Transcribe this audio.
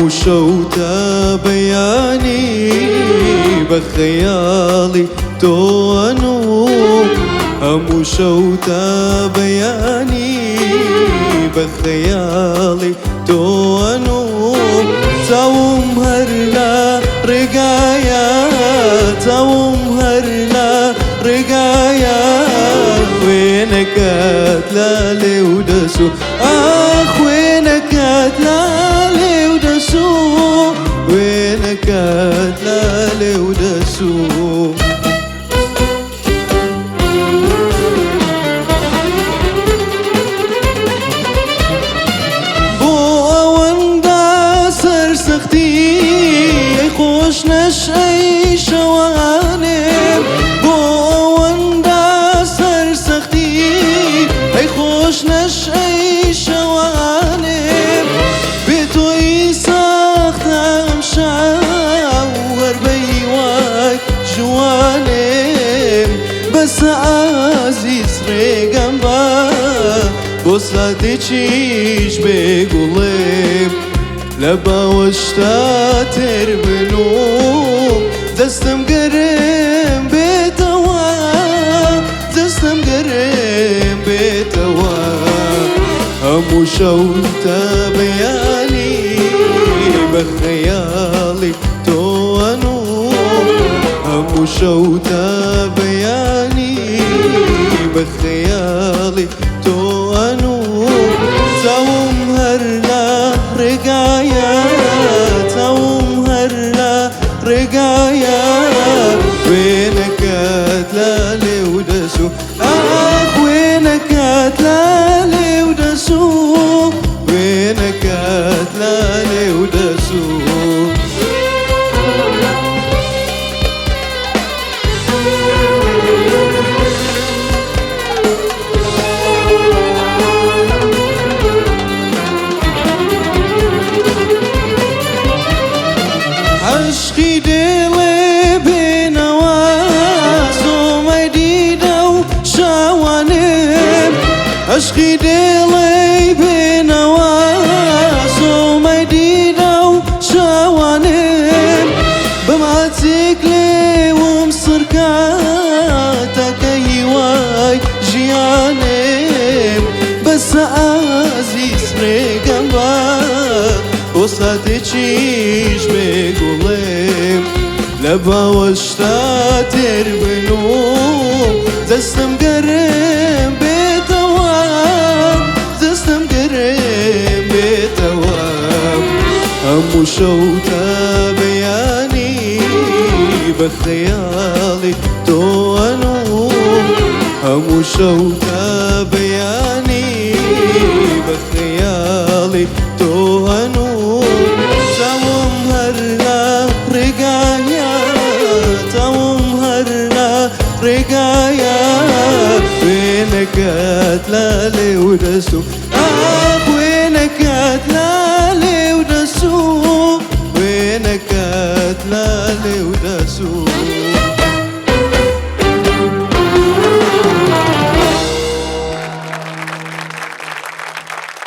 هەموو شەو تا بەیانی بە خەیاڵی تۆ ئەنووم. هەموو شەو تا بەیانی بە خەیاڵی تۆ ئەنووم. چاوم هەر لە ڕێگایە، چاوم هەر لە ڕێگایە، وێنەکەت لە لێو دەسوو، ئاخ وێنەکەت لە لێو دەسوو، وێنەکەت لە لێو دەسوو. بۆ ئەوەندە سەرسەختی ئەی خۆش نەشئەی شەوانێم، بۆ ئەوەندە سەرسەختی ئەی خۆش نەشئەی شەوانێم، بێ تۆی ساختەم شەو هەر بە هیوای ژوانێم. بەسە ئازیز ڕێگەم بە بۆ ساتێکیش بێگوڵێم، لە باوەشتا تێر بنوم، دەستم گەرم بێتەوە، دەستم گەرم بێتەوە. هەموو شەو تا بەیانی بە خەیاڵی تۆ ئەنووم، هەموو شەو تا بەیانی بە خەیاڵی تۆ ئەنووم. چاوم هەر لە ڕێگایە، چاوم هەر لە ڕێگایە، وێنەکەت لە لێو دەسوو، ئاخ وێنەکەت لە لێو دەسوو، وێنەکەت لە لێو دەسوو. عەشقی دڵێ بێنەوە سۆمەی دیدە و شاوانێم، عەشقی دڵێ بێنەوە سۆمەی دیدە و شاوانێم، بەماچێک لێوم سڕکە تاکە هیوای ژیانێم. بەسە ئازیز ڕێگەم بە بۆ ساتێکیش بێگوڵێم، لە باوەشتا تێر بنوم، دەستم گەرم بێتەوە، دەستم گەرم بێتەوە. هەموو شەو تا بەیانی بە خەیاڵی تۆ ئەنووم، هەموو شەو تا بەیانی بە خەیاڵی تۆ ئەنووم. چاوم هەر لە ڕێگایە، چاوم هەر لە ڕێگایە، وێنەکەت لە لێو دەسوو.